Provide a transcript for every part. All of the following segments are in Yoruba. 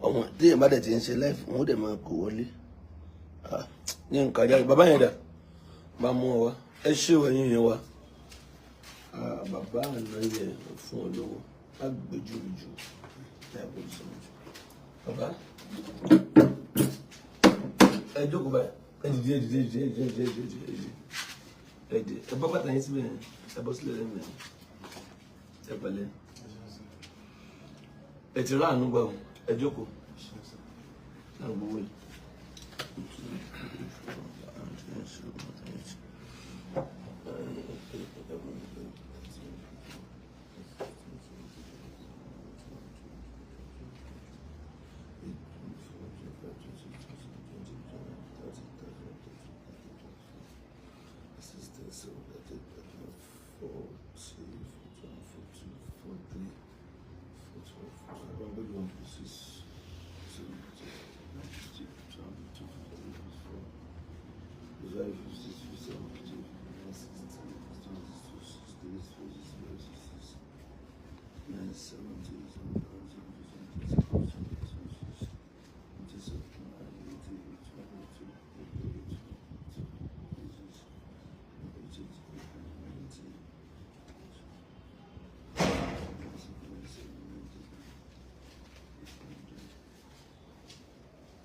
Ọmọ téèyàn bá dẹ̀ ti ń ṣe live, wọn ó dẹ̀ máa kó wọlé ní nǹkan jáde. Bàbá yẹn dà, bá mú ọ wá. Ẹ ṣé o, ẹ̀yin yẹn wá. Bàbá àná yẹ fún ọ lówó, má gbójú jù bàbá. Ẹ jókòó báyìí, ẹ dìde, ẹ dìde, ẹ dìde, ẹ dìde, ẹ dìde, ẹ dìde, ẹ dìde. Ẹ bọ́ bàtà yín síbẹ̀, ẹ bọ́ sílẹ̀ lẹ́nu. Ẹ pẹ̀lẹ́, ẹ ti ráàánú gbà ó. Ẹ jókòó náà gbowó yìí.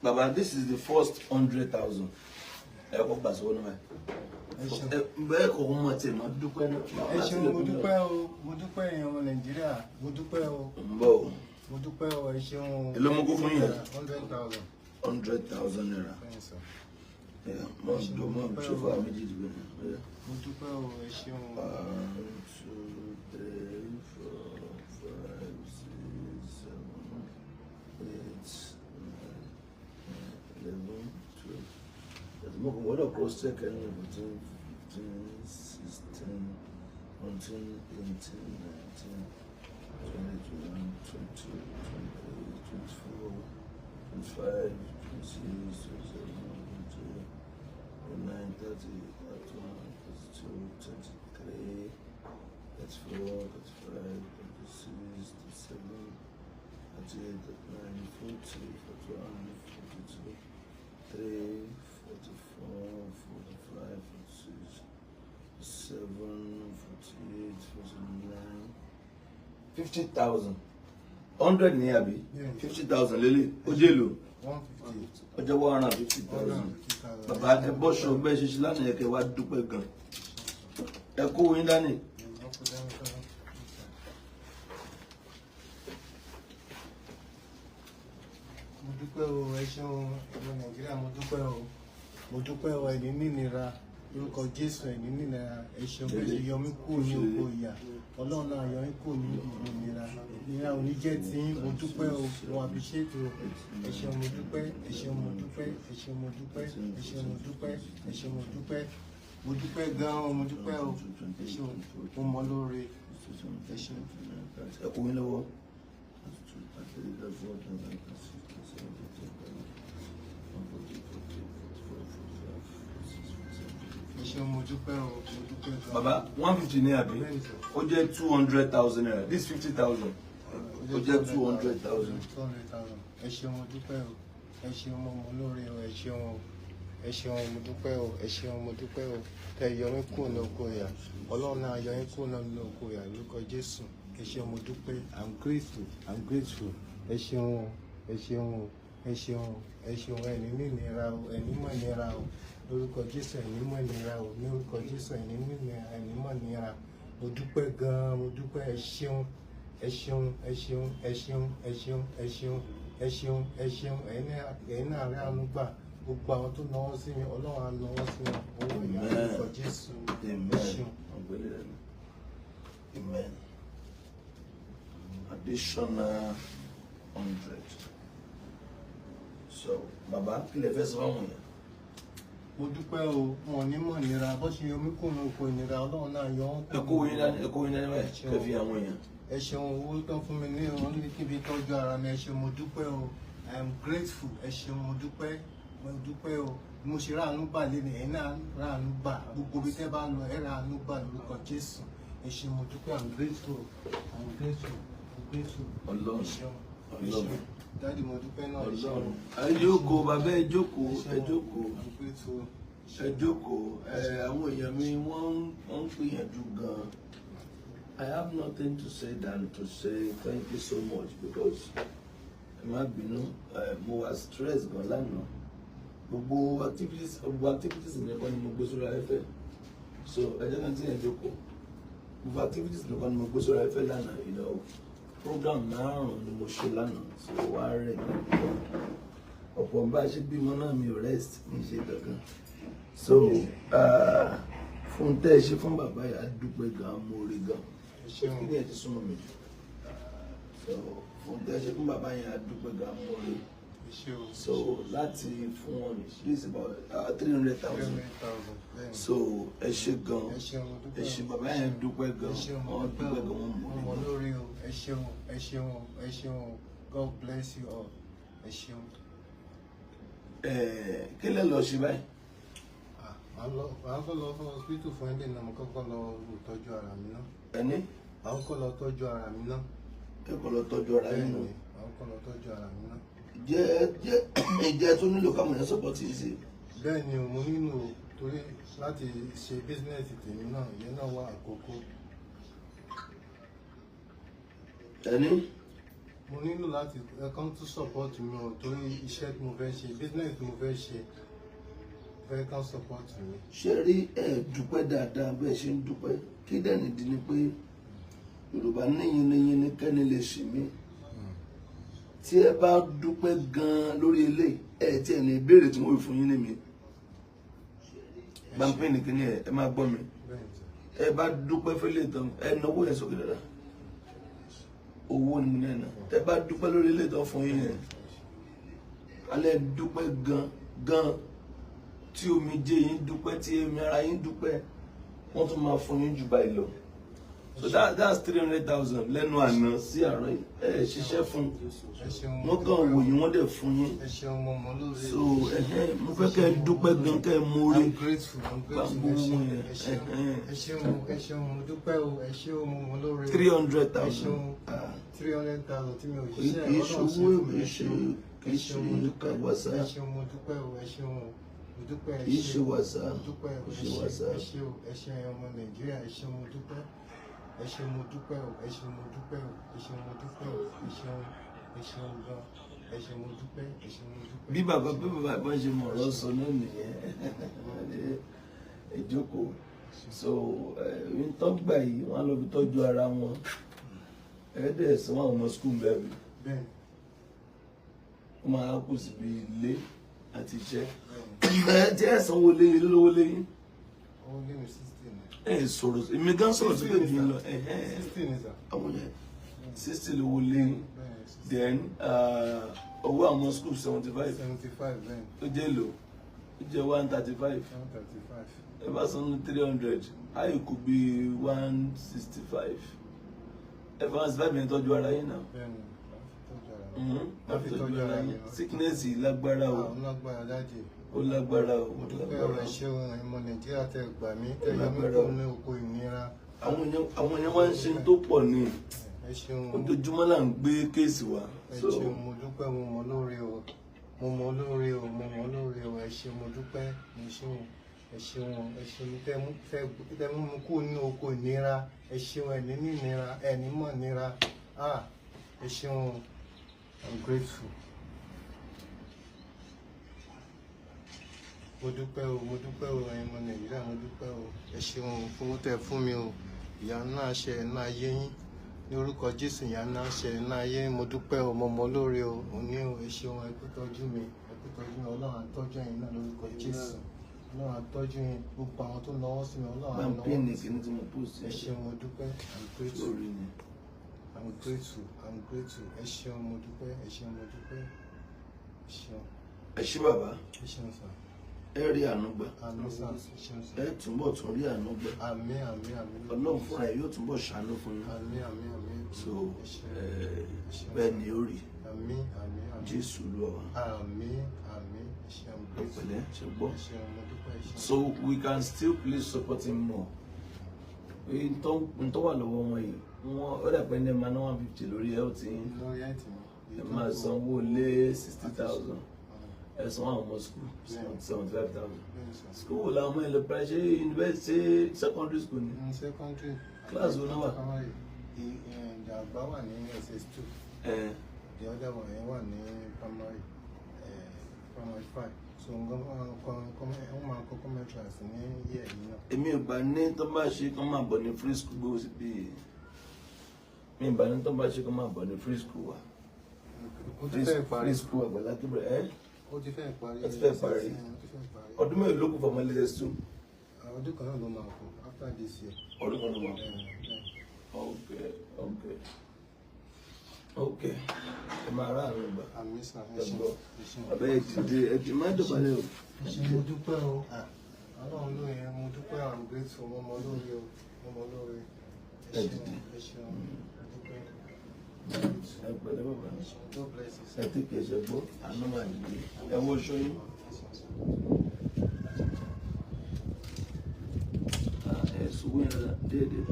Baba, this is the first 100,000. Ẹ kọ́ gbà sọ́wọ́ náà. Ẹ ṣeun. Bẹ́ẹ̀ kò mọ̀ tí ma dúpẹ́ náà. Ẹ ṣeun, mo dúpẹ́ o, mo dúpẹ́, èèyàn ọmọ Nàìjíríà, mo dúpẹ́ o. Ń bọ̀ o. Mo dúpẹ́ o, ẹ ṣeun o. Èló mo kó fún yín? 100,000. ₦100,000. Bẹ́ẹ̀ sọ. Mọ̀ ń mọ̀ ṣe fún àmì méjèèjì bẹ́ẹ̀. Mo dúpẹ́ o, ẹ ṣeun o. 1, 2, 3, 4, 5, 6, 7, 8, 9, 11, 12. Mo kò gbọ́dọ̀ cross check ẹni. 14, 15, 16, 17, 18, 19, 20, 21, 22, 23, 24, 25, 26, 27, 28, 29, 30, 31, 32, 33, 34, 35, 36, 37, 38, 39, 40, 41, 42, 3, 44, 45, 46, 7, 48, 49, 50,000. 100 ní àbí? Yeah. 50,000 lélẹ̀, ó jẹ́ èlò. 150. Ó jẹ́ 150,000. 150,000. Bàbá, ẹ bọ́ṣọ bẹ́ẹ̀ ṣe ṣe lánàá yẹ kẹ́ wá dúpẹ́ gan. Ẹ kó yín dání. Wọ́n kó dání sọ́wọ́. Mo dúpẹ́ o, ẹ ṣeun ọmọ Nàìjíríà, mo dúpẹ́ o, mo dúpẹ́ o. Ẹ̀ní nínira lórúkọ Jésù, ẹ̀ní nínira. Ẹ ṣeun bẹ́ẹ̀ ṣe yọ mí kúrò ní oko ìyà. Ọlọ́run náà yọ mí kúrò ní ìnira, ìnira ò ní jẹ́ tí. Mo dúpẹ́ o, mo appreciate o. Ẹ ṣeun, mo dúpẹ́. Ẹ ṣeun, mo dúpẹ́. Ẹ ṣeun, mo dúpẹ́. Ẹ ṣeun, mo dúpẹ́. Ẹ ṣeun, mo dúpẹ́. Mo dúpẹ́ gan-an, mo dúpẹ́ o. Ẹ ṣeun, mo mọ lóore. Ẹ ṣeun. Ẹ kó yín lọ́wọ́. Ẹ ṣeun, mo dúpẹ́ o, mo dúpẹ́ gan-an. Bàbá, 150 ní àbí? Bẹ́ẹ̀ni sir. Ó jẹ́ ₦200,000. This 50,000, ó jẹ́ 200,000. 200,000. Ẹ ṣeun, mo dúpẹ́ o. Ẹ ṣeun, mo mọ lóore o. Ẹ ṣeun o, ẹ ṣeun, mo dúpẹ́ o. Ẹ ṣeun, mo dúpẹ́ o. Tẹ yọ mí kúrò ní oko ìyà, Ọlọ́run náà yọ yín kúrò ní oko ìyà lórúkọ Jésù. Ẹ ṣeun, mo dúpẹ́. I'm grateful, I'm grateful. Ẹ ṣeun o, ẹ ṣeun o, ẹ ṣeun o, ẹ ṣeun. Ẹni nínira o, ẹni mọ̀ nira o lórúkọ Jésù. Ẹni mọ̀ nira o lórúkọ Jésù. Ẹni nínira, ẹni mọ̀ nira. Mo dúpẹ́ gan-an, mo dúpẹ́. Ẹ ṣeun, ẹ ṣeun, ẹ ṣeun, ẹ ṣeun, ẹ ṣeun, ẹ ṣeun, ẹ ṣeun, ẹ ṣeun. Ẹ̀yin náà rí àánú gbà. Gbogbo àwọn tó náwó sí mi, Ọlọ́run á náwó sí wọn owó ìyá lórúkọ Jésù. Ẹ ṣeun. Amen. Additional 100. So, bàbá, kí lè fẹ́ sọ fáwọn èèyàn? Mo dúpẹ́ o. Wọn ò ní mọ̀ nira. Bó ṣe yọ mí kúrò ní oko ìnira, Ọlọ́run náà yọ wọ́n Ẹ kó yín dání, ẹ kó yín dání báyìí, kẹ́ fi àwọn èèyàn. Ẹ ṣeun. Owó tán fún mi ní wọn ní kí n fi tọ́jú ara mi. Ẹ ṣeun, mo dúpẹ́ o. I am grateful. Ẹ ṣeun, mo dúpẹ́, mo dúpẹ́ o. Mo ṣe ráàánú gbà lé ní, ẹ̀yin náà ráàánú gbà. Gbogbo ibi tẹ́ bá ń lọ, ẹ ráàánú gbà lórúkọ Jésù. Ẹ ṣeun, mo dúpẹ́. I'm grateful, I'm grateful, I'm grateful. Ọlọ́run Ẹ ṣeun. Ẹ Ọlọ́run. ṣeun. Daddy, mo dúpẹ́ náà, ẹ ṣeun. Ọlọ́run. Ẹ jókòó, bàbá, ẹ jókòó, ẹ jókòó. I'm grateful. Ẹ jókòó. Ẹ àwọn èèyàn mi, wọ́n ń gbìyànjú gan. I have nothing to say than to say thank you so much, because ẹ má bínú, ẹ mo wà stress gan lánàá. Gbogbo activities mi kọ́ ni mo gbé sórí afẹ́fẹ́, so ẹ jẹ́ kí n tí yẹn jókòó. Gbogbo activities mi kọ́ ni mo gbé sórí afẹ́fẹ́ lánàá. Program márùn-ún ni mo ṣe lánàá, so wá rẹ̀ mí. Ọ̀pọ̀ bá a ṣe bímọ náà, mi ò rest, mi ṣe kankan. So fún tẹ́ ẹ ṣe fún bàbá yìí, a dúpẹ́ gan, mo rí gan. Ẹ ṣeun. Kí ni ẹ ti súnmọ́ mi jù? So fún tẹ́ ẹ ṣe fún bàbá yẹn, a dúpẹ́ gan, mo rí. Ẹ ṣé o. So láti fún wọn ní, this is about 300,000. 300,000, bẹ́ẹ̀ni. So ẹ ṣe gan. Ẹ ṣeun, mo dúpẹ́. Ẹ ṣe, bàbá yẹn dúpẹ́ gan. Ẹ ṣeun, mo wọ́n dúpẹ́ dúpẹ́ o. gan, wọ́n Mo mọ̀ mọ̀ lórí o. Ẹ ṣeun, ẹ ṣeun, ẹ ṣeun. God bless you all. Ẹ ṣeun. Ẹ kí lẹ lọ ṣe báyìí? Ah, màá kọ́ lọ fún hospital fún ẹlẹ́nà. Mo kọ́kọ́ lọ tọ́jú ara mi náà. Ẹni Màá kọ́ lọ tọ́jú ara mi náà. Ẹ kò lọ tọ́jú ara yín nù? Bẹ́ẹ̀ni, màá kọ́ lọ tọ́jú ara mi náà. Jẹ́ jẹ́ tó nílò káwọn èèyàn support yìí sí. Bẹ́ẹ̀ ni o, mo nílò torí láti ṣe business tèmi náà, ìyẹn náà wà àkókò. Ẹni Mo nílò láti ẹ kàn tún support mi o, torí iṣẹ́ tí mo fẹ́ ṣe, business tí mo fẹ́ ṣe, fẹ́ kàn support mi. Ṣe rí, ẹ dúpẹ́ dáadáa bẹ́ẹ̀ ṣe ń dúpẹ́. Kí dẹ́ni di ni pé Yorùbá ní yinniyinni kẹ́ni lè ṣì mí. Tí ẹ bá dúpẹ́ gan-an lórí eléyìí, ẹ tí ẹ ní ìbéèrè tí wọ́n fi fún yín ní mi bá ń pín ní kíní. Ẹ máa gbọ́ mi. Bẹ́ẹ̀ ni sir. Ẹ bá dúpẹ́ fẹ́lẹ̀ tán, ẹ náwó yẹn sókè dáadáa. Owó ni mo ní ẹ̀ náà. Tẹ bá dúpẹ́ lórí eléyìí tán fún yín yẹn, alẹ́ dúpẹ́ gan gan, tí omijé yín dúpẹ́, tí omi ara yín dúpẹ́, wọ́n tún máa fún yín jù báyìí lọ. So that's 300,000 lẹ́nu àná sí àárọ̀ yìí. Ẹ ṣiṣẹ́ fún Ẹ ṣeun. wọ́n, kàn wò yín, wọ́n dẹ̀ fún yín. Ẹ ṣeun, mo mọ̀ lórí. So ẹ̀hẹ́n, mo fẹ́ kẹ́ ẹ dúpẹ́ gan, kẹ́ ẹ mórí. I'm grateful, I'm grateful. Ẹ ṣeun, ẹ ṣeun, ẹ ṣeun, ẹ ṣeun, mo dúpẹ́ o. Ẹ ṣeun, mo mọ̀ lórí. 300,000. Ẹ ṣeun. 300,000 tí mi ò Kì í ṣiṣẹ́ kì í Ọlọ́run ṣe ṣowó fún mi. kì í ṣe kì í Ẹ ṣeun, mo ṣe dúpẹ́. wàsá. Ẹ ṣeun, mo dúpẹ́ o. Ẹ ṣeun o, mo dúpẹ́. Ẹ Kì í ṣe wàsá. Mo dúpẹ́ o. Kì Ẹ í ṣe ṣe wàsá. Ẹ ṣe o, ẹ ṣe ẹ̀yin ọmọ Nàìjíríà, ẹ ṣeun, mo dúpẹ́. Ẹ ṣeun, mo dúpẹ́ o. Ẹ ṣeun, mo dúpẹ́ o. Ẹ ṣeun, mo dúpẹ́ o. Ẹ ṣeun, ẹ ṣeun gan. Ẹ ṣeun, mo dúpẹ́. Ẹ ṣeun, mo dúpẹ́. Bí bàbá bá ṣe mọ̀ ọ̀rọ̀ sọ náà nìyẹn. Ẹ jókòó. So ẹ ń tọ́gbà yìí, wọ́n á lọ fi tọ́jú ara wọn. Ẹ dẹ̀ sọ àwọn ọmọ school bẹ́ẹ̀ bí Bẹ́ẹ̀. wọ́n máa kù síbi ilé àti iṣẹ́. Bẹ́ẹ̀. Ẹ tí ẹ sanwó lé yín lówó lé yín. Owó lé mi 60 ni. Ẹ sọ̀rọ̀, èmi gan sọ̀rọ̀ sí pé jù yín lọ. Ẹ̀hẹ́n. 60 ni sir. Àwọn yẹn 60 lówó lé yín. Bẹ́ẹ̀, 60. Then owó àwọn school 75. 75, bẹ́ẹ̀. Ó jẹ́ lò ó jẹ́ 135. 135. Ẹ bá san 300, ayé kò bí 165. Ẹ fà 165 yẹn tọ́jú ara yín náà. Bẹ́ẹ̀ ni, màá Má fi tọ́jú ara mi. Fi tọ́jú ara yín. Sickness yìí lágbára o. Àwọn lágbára dájì. Ó lágbára o. Mo Ó dúpẹ́ o. lágbára Ẹ o. ṣeun, ọmọ Nàìjíríà, tẹ gbà mí, tẹ yọ mí Lágbára kúrò o. ní oko ìnira. Àwọn èèyàn wá ń ṣe tó pọ̀ ní Ẹ ṣeun. ojoojúmọ́ là ń gbé case wa. Ẹ So ṣeun, mo dúpẹ́. Mo mọ̀ lóore o, mo mọ̀ lóore o, mo mọ̀ lóore o. Ẹ ṣeun, mo dúpẹ́. Mo ṣeun, ẹ ṣeun, ẹ ṣeun. Tẹ mú mi kúrò ní oko ìnira. Ẹ ṣeun. Ẹ ní ìnira, ẹ ní mọ̀ ìnira. Ah, ẹ ṣeun. I'm grateful. Mo dúpẹ́ o, mo dúpẹ́ o. Ẹ̀yin ọmọ Nàìjíríà, mo dúpẹ́ o. Ẹ ṣeun o, fún owó tẹ fún mi o. Ìyá náà ṣe ẹ̀ náà yé yín ní orúkọ Jésù. Ìyá náà ṣe ẹ̀ náà yé yín. Mo dúpẹ́ o, mo mọ̀ lóore o. Òní o, ẹ ṣeun, ẹ kú tọ́jú mi, ẹ kú tọ́jú mi. Ọlọ́run á tọ́jú ẹ̀yin náà lórúkọ Jésù. Ọlọ́run á tọ́jú yín. Gbogbo àwọn tó náwó sí mi, Ọlọ́run á Bá ń náwó pín ní sí kíní tí mo post. Ẹ ṣeun, mo dúpẹ́. I'm grateful. Lórí ni. I'm grateful, I'm grateful. Ẹ ṣeun, mo dúpẹ́. Ẹ ṣeun, mo dúpẹ́. Ẹ ṣeun. Ẹ ṣé, bàbá. Ẹ ṣeun sir. Ẹ rí àánú gbà. Àmín sir, ẹ ṣeun sir. Ẹ túnbọ̀ tún rí àánú gbà. Àmín, àmín, àmín. Ọlọ́run fúnra ẹ̀ yóò túnbọ̀ ṣàánú fún yín. Àmín, àmín, àmín. So Ẹ ṣeun. ẹ bẹ́ẹ̀ ni ó rí. Àmín, àmín, àmín. Jésù Olúwa wa. Àmín, àmín. Ẹ ṣeun, I'm grateful. Pẹ̀lẹ́, ṣe gbọ́. Ẹ ṣeun, mo dúpẹ́. Ẹ ṣeun. So we can still please support him more. N tó wà lọ́wọ́ wọn yìí, wọ́n ó dà pé ní ẹ̀ máa ná 150 lórí health yín. Lórí ẹ̀ tì mí. Ẹ máa sanwó lé 60,000. Ẹ sanwó àwọn ọmọ school 75,000. Bẹ́ẹ̀ni sà. School wo làwọn ọmọ yẹn lọ pra ṣé university, secondary school ni? Ní secondary. Class wo náà wà? Primary. Ìdàgbà wà ní SS2. Ẹ The other one yẹn wà ní primary, primary 5. So nǹkan wọ́n máa kọ́ common class ní year yìí náà. Èmi ò bá ní tó bá ṣe kán máa bọ̀ ní free school gbówó sí bí mi ò bá ní tó bá ṣe kán máa bọ̀ ní free school wa. Ó ti fẹ́ parí. Free school Àgbàlá Gabriel ẹ. Ó ti fẹ́ parí. Ó ti fẹ́ parí. Ó ti fẹ́ parí. Ọdún mélòó ló kù fọmọ ilé two? Ọdún kan náà ló máa kù after this year. Ọdún kan ló máa kù. Ok, ẹ máa rà àrùn gbà. Àmín sà, ẹ Ẹ ṣeun, gbọ́. ẹ ṣeun. Àbẹ́ ẹ dìde, ẹ dìde, má dọ̀bálẹ̀ o. Ẹ ṣé, mo dúpẹ́ o. Ọlọ́run ló yẹ, mo dúpẹ́, I'm grateful, mo mọ lóore o, mo mọ lóore. Ẹ Ẹ ṣeun, dìde. ẹ ṣeun, mo dúpẹ́. Ẹ pẹ̀lẹ́ bàbá. Ẹ ṣeun, God bless you, Ẹ sir. tí kìí ṣe gbọ́, àánú máa dìde. Ẹ wọ ṣọ yín. Ẹ sùnwó yẹn dáadáa déédéé.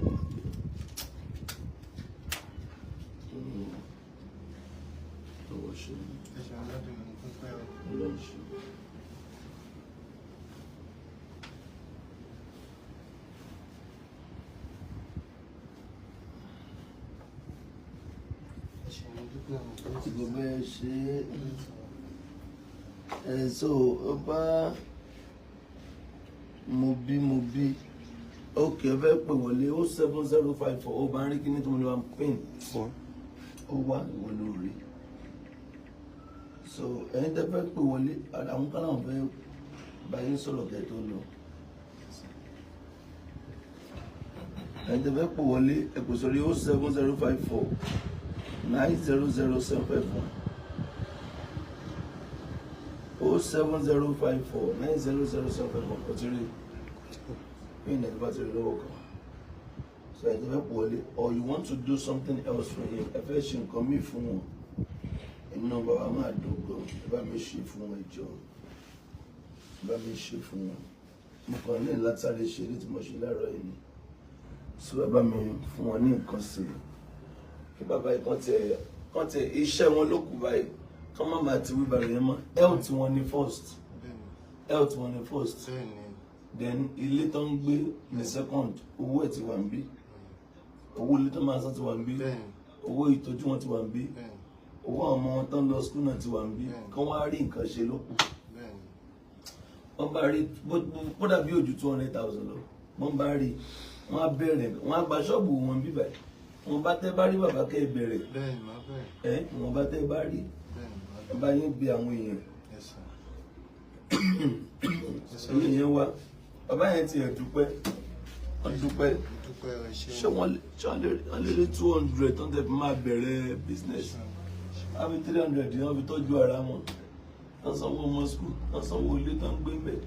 Ẹ wọ ṣọ yín. Ẹ ṣeun, lọ́dún mi, mo dúpẹ́ o. Ọlọ́run ṣe. Ẹ ṣeun, mo dúpẹ́ o. Tí gbogbo ẹ ṣe é. Ẹ so ó bá mo bí ok, ẹ fẹ́ pè wọlé 07054. Ó bá ń rí kíní tó ń lọ pin ó wá ìwọ lórí. So ẹ̀yin tẹ́ fẹ́ pè wọlé, àwọn kan náà fẹ́ bá yín sọ̀rọ̀ kẹ́ tó lọ. Ẹ̀yin tẹ́ fẹ́ pè wọlé, ẹ pè sórí 07054 900 751, 07054 900 751. Kò tí rí pin ẹ̀ tó bá ti rí lọ́wọ́ kan. So ẹ tẹ́ fẹ́ pè wọlé or you want to do something else for him, ẹ fẹ́ ṣe nǹkan míì fún wọn, inú bàbá máa dùn gan. Ẹ bá mi ṣe fún wọn, ẹ jọ̀ọ́, ẹ bá mi ṣe fún wọn. Mo kàn ní láti sáré ṣe ní tí mo ṣe láàárọ̀ yìí ni. So ẹ bá mi fún wọn ní nǹkan sí i kí bàbá yìí kàn tiẹ̀ iṣẹ́ wọn ló kù báyìí, kàn má máa ti wíbarò yẹn mọ́. Health wọn ni first. Bẹ́ẹ̀ni. Health wọn ni first. Bẹ́ẹ̀ni. Then ilé tó ń gbé ní second. Owó ẹ̀ ti wà ń bí, owó ilé tó máa san ti wà ń bí. Bẹ́ẹ̀ni. Owó ìtọ́jú wọn ti wà ń bí. Bẹ́ẹ̀ni. Owó àwọn ọmọ wọn tó ń lọ school náà ti wà ń bí. Bẹ́ẹ̀ni. Kán wá rí nǹkan ṣe ló kù. Bẹ́ẹ̀ni. Wọ́n bá rí kó dàbí ojú 200,000 lọ, wọ́n bá rí, wọ́n á bẹ̀rẹ̀, wọ́n á gba ṣọ́ọ̀bù wọn bíbà. Wọ́n bá tẹ́ bá rí bàbá kẹ́ ẹ bẹ̀rẹ̀. Bẹ́ẹ̀ni, màá bẹ̀rẹ̀. Ẹ wọ́n bá tẹ́ bá rí. Bẹ́ẹ̀ni, màá ẹ bẹ̀rẹ̀. bá yín bí àwọn èèyàn. Yes, sir. Èyí yẹn wá, bàbá yẹn ti ẹ̀ dúpẹ́, wọ́n dúpẹ́. Mo dúpẹ́, ẹ ṣeun. Ṣé wọ́n lè rí 200 tó ń tẹ́ fi máa bẹ̀rẹ̀ business? Wọ́n fi 300 wọ́n fi tọ́jú ara wọn, wọ́n sanwó ọmọ school, wọ́n sanwó ilé tó ń gbé mbẹ̀.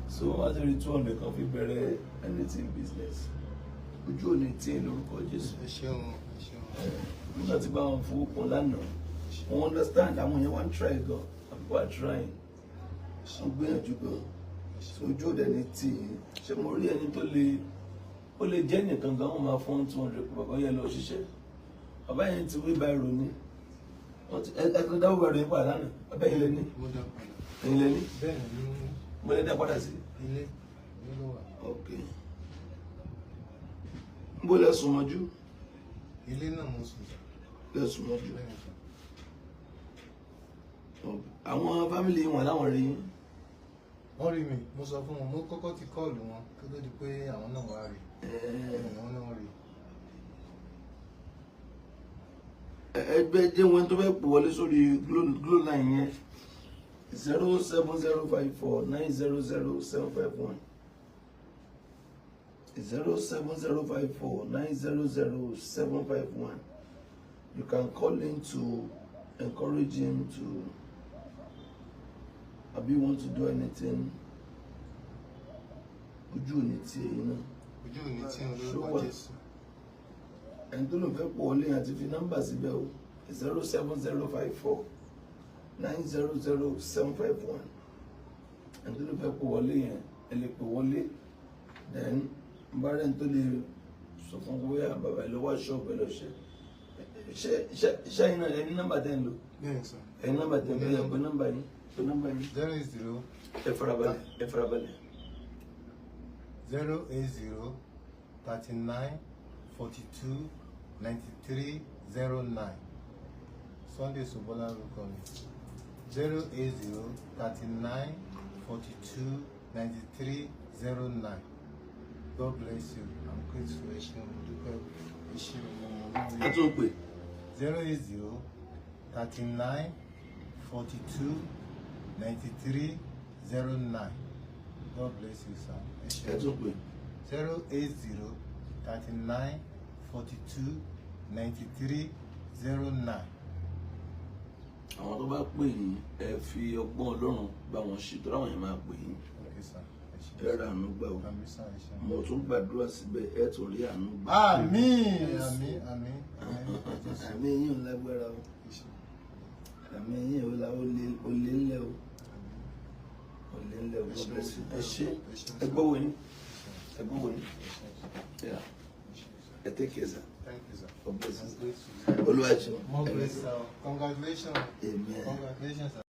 So wọ́n á ti rí 200 kan fi bẹ̀rẹ̀ anything business. Ojú ò ní tí ì lórúkọ Jésù. Ẹ ṣeun, ẹ ṣeun. Nígbà tí bá wọn fowó kún lánàá, wọn understand. Àwọn yẹn wọ́n try gan, people are trying, wọ́n gbìyànjú gan. So ojú ò dẹ̀ ní tì í. Ṣé mo rí ẹni tó lè, ó lè jẹ́ nìkan gan, wọ́n máa fún 200 pé bàbá yẹn lọ ṣiṣẹ́. Bàbá yẹn ti wí báyìí ronú, ẹ tó dáwọ́ báyìí ronú padà lánàá. Bàbá yẹn lè ní Mo dá padà. Ẹ̀yin lè ní. Bẹ́ẹ̀ni, ní Mo lè dá padà sí. Ilé ilé ló wà. Ok, n bó lẹ sùn mọ́jú? Ilé náà mo sùn sà. Lẹ sùn mọ́jú? Bẹ́ẹ̀ni sà. Àwọn fámìlì wọn láwọn rí yín? Wọ́n rí mi, mo sọ fún wọn, mo kọ́kọ́ ti kọ́ọ̀lù wọn kó tó di pé àwọn náà wá rí. Ẹ̀ẹ́. Àwọn náà rí. Ẹgbẹ́ jẹ́ wọn tó fẹ́ pò wọlé sórí Glo line yẹn, 07054 900 751, 07054 900 751. You can call in to encourage him to abi want to do anything. Ojú ò ní tí èyí náà. Ojú ò ní tí ń Ṣó lórúkọ wà? Jésù. Ẹni tó lòun fẹ́ pọ̀ wọlé yẹn àti fi nọ́mbà síbẹ̀ o, 07054 900 751. Ẹni tó lòun fẹ́ pọ̀ wọlé yẹn, ẹ lè pè wọlé. Then bá rẹ̀ ń tó lè sọ fún bóyá bàbá ẹ lọ wá ṣọ́ọ̀bù ẹ lọ ṣe Ṣé ṣé ṣé iná ẹni nọ́mbà tẹ́ ń lò? Bẹ́ẹ̀ sà. Ẹni nọ́mbà tẹ́ ń lò, ẹ pé nọ́mbà yín, pé nọ́mbà yín. 0 0. Ẹ farabalẹ̀, ẹ farabalẹ̀. 0 8 0 39 42 93 09. Sunday Sobola lórúkọ mi. 0 8 0 39 42 93 09. God bless you. I'm grateful. Ẹ ṣeun, mo dúpẹ́. Ẹ ṣeun, mo mọ̀ Ẹ lórí. tún pè. 0 8 0 39 42 93 09. God bless you, sir. Ẹ Ẹ ṣeun. tún pè. 0 8 0 39 42 93 09. Àwọn tó bá pè yín, ẹ fi ọgbọ́n Ọlọ́run bá wọn ṣe tó láwọn yẹn máa pè yín. Okay, sir. Ẹ ṣeun. Ẹ ra àánú gbà o. Àmín sir, ẹ ṣeun. Mo tún gbàdúrà síbẹ̀, ẹ tún rí àánú gbà. Àmín, àmín, àmín, àmín lórúkọ Jésù. Àmì yín ò lágbára o. Ẹ ṣeun. Àmì yín ò la ó lé, ó lé ńlẹ̀ o, ó lé ńlẹ̀ o. God bless you. Ẹ ṣé, ẹ gbọ́wọ́ yín, ẹ gbọ́wọ́ yín. Yeah. Ẹ take care, sir. Thank you, sir. God bless I'm you. grateful. Olúwa ṣeun. More grace, sir. Congratulations. Amen. Congratulations, sir.